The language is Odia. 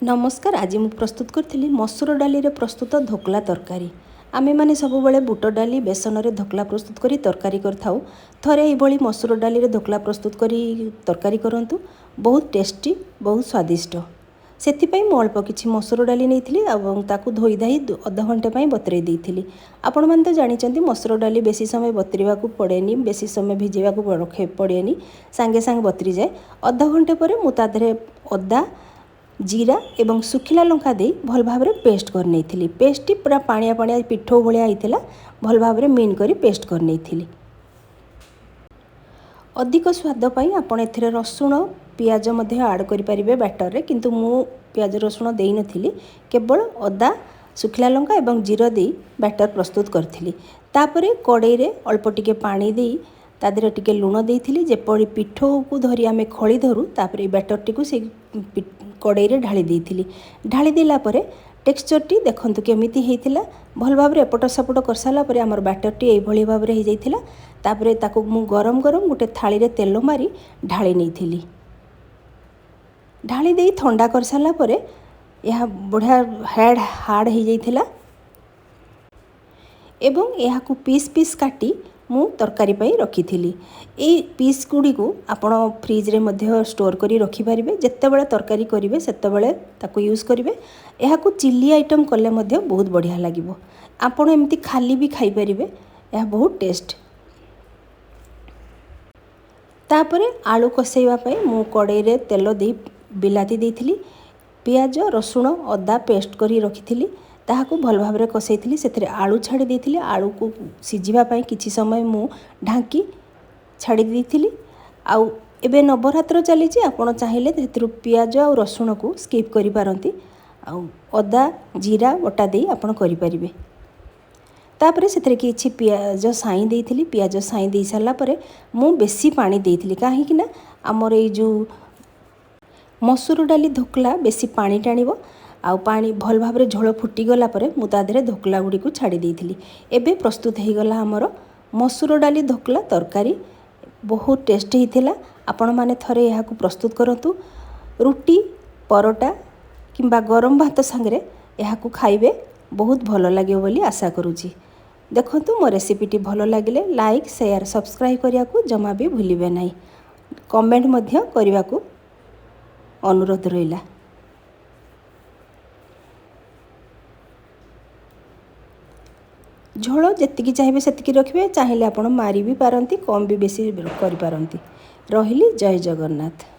ନମସ୍କାର, ଆଜି ମୁଁ ପ୍ରସ୍ତୁତ କରିଥିଲି ମସୁର ଡାଲିରେ ପ୍ରସ୍ତୁତ ଧୋକଲା ତରକାରୀ। ଆମେମାନେ ସବୁବେଳେ ବୁଟ ଡାଲି ବେସନରେ ଧୋକଲା ପ୍ରସ୍ତୁତ କରି ତରକାରୀ କରିଥାଉ। ଥରେ ଏଇଭଳି ମସୁର ଡାଲିରେ ଧୋକଲା ପ୍ରସ୍ତୁତ କରି ତରକାରୀ କରନ୍ତୁ, ବହୁତ ଟେଷ୍ଟି, ବହୁତ ସ୍ୱାଦିଷ୍ଟ। ସେଥିପାଇଁ ମୁଁ ଅଳ୍ପ କିଛି ମସୁର ଡାଲି ନେଇଥିଲି ଏବଂ ତାକୁ ଧୋଇ ଧାଇ ଅଧଘଣ୍ଟେ ପାଇଁ ବତୁରେଇ ଦେଇଥିଲି। ଆପଣମାନେ ତ ଜାଣିଛନ୍ତି, ମସୁର ଡାଲି ବେଶୀ ସମୟ ବତୁରିବାକୁ ପଡ଼େନି, ବେଶୀ ସମୟ ଭିଜେଇବାକୁ ପଡ଼େନି, ସାଙ୍ଗେ ସାଙ୍ଗେ ବତୁରିଯାଏ। ଅଧଘଣ୍ଟେ ପରେ ମୁଁ ତା ଦେହରେ ଅଦା, ଜିରା ଏବଂ ଶୁଖିଲା ଲଙ୍କା ଦେଇ ଭଲ ଭାବରେ ପେଷ୍ଟ କରିନେଇଥିଲି। ପେଷ୍ଟଟି ପୁରା ପାଣିଆ ପାଣିଆ ପିଠଉ ଭଳିଆ ହେଇଥିଲା। ଭଲ ଭାବରେ ମିନ୍ କରି ପେଷ୍ଟ କରିନେଇଥିଲି। ଅଧିକ ସ୍ୱାଦ ପାଇଁ ଆପଣ ଏଥିରେ ରସୁଣ, ପିଆଜ ମଧ୍ୟ ଆଡ଼୍ କରିପାରିବେ ବ୍ୟାଟରରେ, କିନ୍ତୁ ମୁଁ ପିଆଜ ରସୁଣ ଦେଇନଥିଲି। କେବଳ ଅଦା, ଶୁଖିଲା ଲଙ୍କା ଏବଂ ଜିରା ଦେଇ ବ୍ୟାଟର ପ୍ରସ୍ତୁତ କରିଥିଲି। ତାପରେ କଡ଼େଇରେ ଅଳ୍ପ ଟିକେ ପାଣି ଦେଇ ତା ଦେହରେ ଟିକେ ଲୁଣ ଦେଇଥିଲି। ଯେପରି ପିଠଉକୁ ଧରି ଆମେ ଖଳି ଧରୁ, ତାପରେ ଏଇ ବ୍ୟାଟରଟିକୁ ସେଇ କଡ଼େଇରେ ଢାଳି ଦେଇଥିଲି। ଢାଳି ଦେଲା ପରେ ଟେକ୍ସଚରଟି ଦେଖନ୍ତୁ କେମିତି ହେଇଥିଲା। ଭଲ ଭାବରେ ଏପଟ ସେପଟ କରିସାରିଲା ପରେ ଆମର ବ୍ୟାଟରଟି ଏଇଭଳି ଭାବରେ ହେଇଯାଇଥିଲା। ତାପରେ ତାକୁ ମୁଁ ଗରମ ଗରମ ଗୋଟେ ଥାଳିରେ ତେଲ ମାରି ଢାଳି ନେଇଥିଲି। ଢାଳି ଦେଇ ଥଣ୍ଡା କରିସାରିଲା ପରେ ଏହା ବଢ଼ିଆ ହାର୍ଡ଼ ହେଇଯାଇଥିଲା ଏବଂ ଏହାକୁ ପିସ୍ ପିସ୍ କାଟି ମୁଁ ତରକାରୀ ପାଇଁ ରଖିଥିଲି। ଏଇ ପିସ୍ ଗୁଡ଼ିକୁ ଆପଣ ଫ୍ରିଜରେ ମଧ୍ୟ ଷ୍ଟୋର୍ କରି ରଖିପାରିବେ। ଯେତେବେଳେ ତରକାରୀ କରିବେ, ସେତେବେଳେ ତାକୁ ୟୁଜ୍ କରିବେ। ଏହାକୁ ଚିଲି ଆଇଟମ୍ କଲେ ମଧ୍ୟ ବହୁତ ବଢ଼ିଆ ଲାଗିବ। ଆପଣ ଏମିତି ଖାଲି ବି ଖାଇପାରିବେ, ଏହା ବହୁତ ଟେଷ୍ଟ। ତାପରେ ଆଳୁ କଷେଇବା ପାଇଁ ମୁଁ କଡ଼େଇରେ ତେଲ ଦେଇ ବିଲାତି ଦେଇଥିଲି। ପିଆଜ, ରସୁଣ, ଅଦା ପେଷ୍ଟ କରି ରଖିଥିଲି, ତାହାକୁ ଭଲ ଭାବରେ କଷେଇଥିଲି। ସେଥିରେ ଆଳୁ ଛାଡ଼ି ଦେଇଥିଲି। ଆଳୁକୁ ସିଝିବା ପାଇଁ କିଛି ସମୟ ମୁଁ ଢାଙ୍କି ଛାଡ଼ି ଦେଇଥିଲି। ଆଉ ଏବେ ନବରାତ୍ର ଚାଲିଛି, ଆପଣ ଚାହିଁଲେ ସେଥିରୁ ପିଆଜ ଆଉ ରସୁଣକୁ ସ୍କିପ୍ କରିପାରନ୍ତି ଆଉ ଅଦା ଜିରା ବଟା ଦେଇ ଆପଣ କରିପାରିବେ। ତାପରେ ସେଥିରେ କିଛି ପିଆଜ ସାଇଁ ଦେଇଥିଲି। ପିଆଜ ସାଇଁ ଦେଇ ସାରିଲା ପରେ ମୁଁ ବେଶୀ ପାଣି ଦେଇଥିଲି, କାହିଁକି ନା ଆମର ଏଇ ଯେଉଁ ମସୁର ଡାଲି ଧୋକଲା ବେଶୀ ପାଣି ଟାଣିବ। ଆଉ ପାଣି ଭଲ ଭାବରେ ଝୋଳ ଫୁଟିଗଲା ପରେ ମୁଁ ତା ଦେହରେ ଧୋକଲା ଗୁଡ଼ିକୁ ଛାଡ଼ି ଦେଇଥିଲି। ଏବେ ପ୍ରସ୍ତୁତ ହେଇଗଲା ଆମର ମସୁର ଡାଲି ଧୋକଲା ତରକାରୀ। ବହୁତ ଟେଷ୍ଟ ହେଇଥିଲା। ଆପଣମାନେ ଥରେ ଏହାକୁ ପ୍ରସ୍ତୁତ କରନ୍ତୁ। ରୁଟି, ପରଟା କିମ୍ବା ଗରମ ଭାତ ସାଙ୍ଗରେ ଏହାକୁ ଖାଇବେ, ବହୁତ ଭଲ ଲାଗିବ ବୋଲି ଆଶା କରୁଛି। ଦେଖନ୍ତୁ, ମୋ ରେସିପିଟି ଭଲ ଲାଗିଲେ ଲାଇକ୍, ସେୟାର, ସବସ୍କ୍ରାଇବ୍ କରିବାକୁ ଜମା ବି ଭୁଲିବେ ନାହିଁ। କମେଣ୍ଟ ମଧ୍ୟ କରିବାକୁ ଅନୁରୋଧ ରହିଲା। ଝୋଳ ଯେତିକି ଚାହିଁବେ ସେତିକି ରଖିବେ। ଚାହିଁଲେ ଆପଣ ମାରି ବି ପାରନ୍ତି, କମ୍ ବି ବେଶୀ କରିପାରନ୍ତି। ରହିଲି, ଜୟ ଜଗନ୍ନାଥ।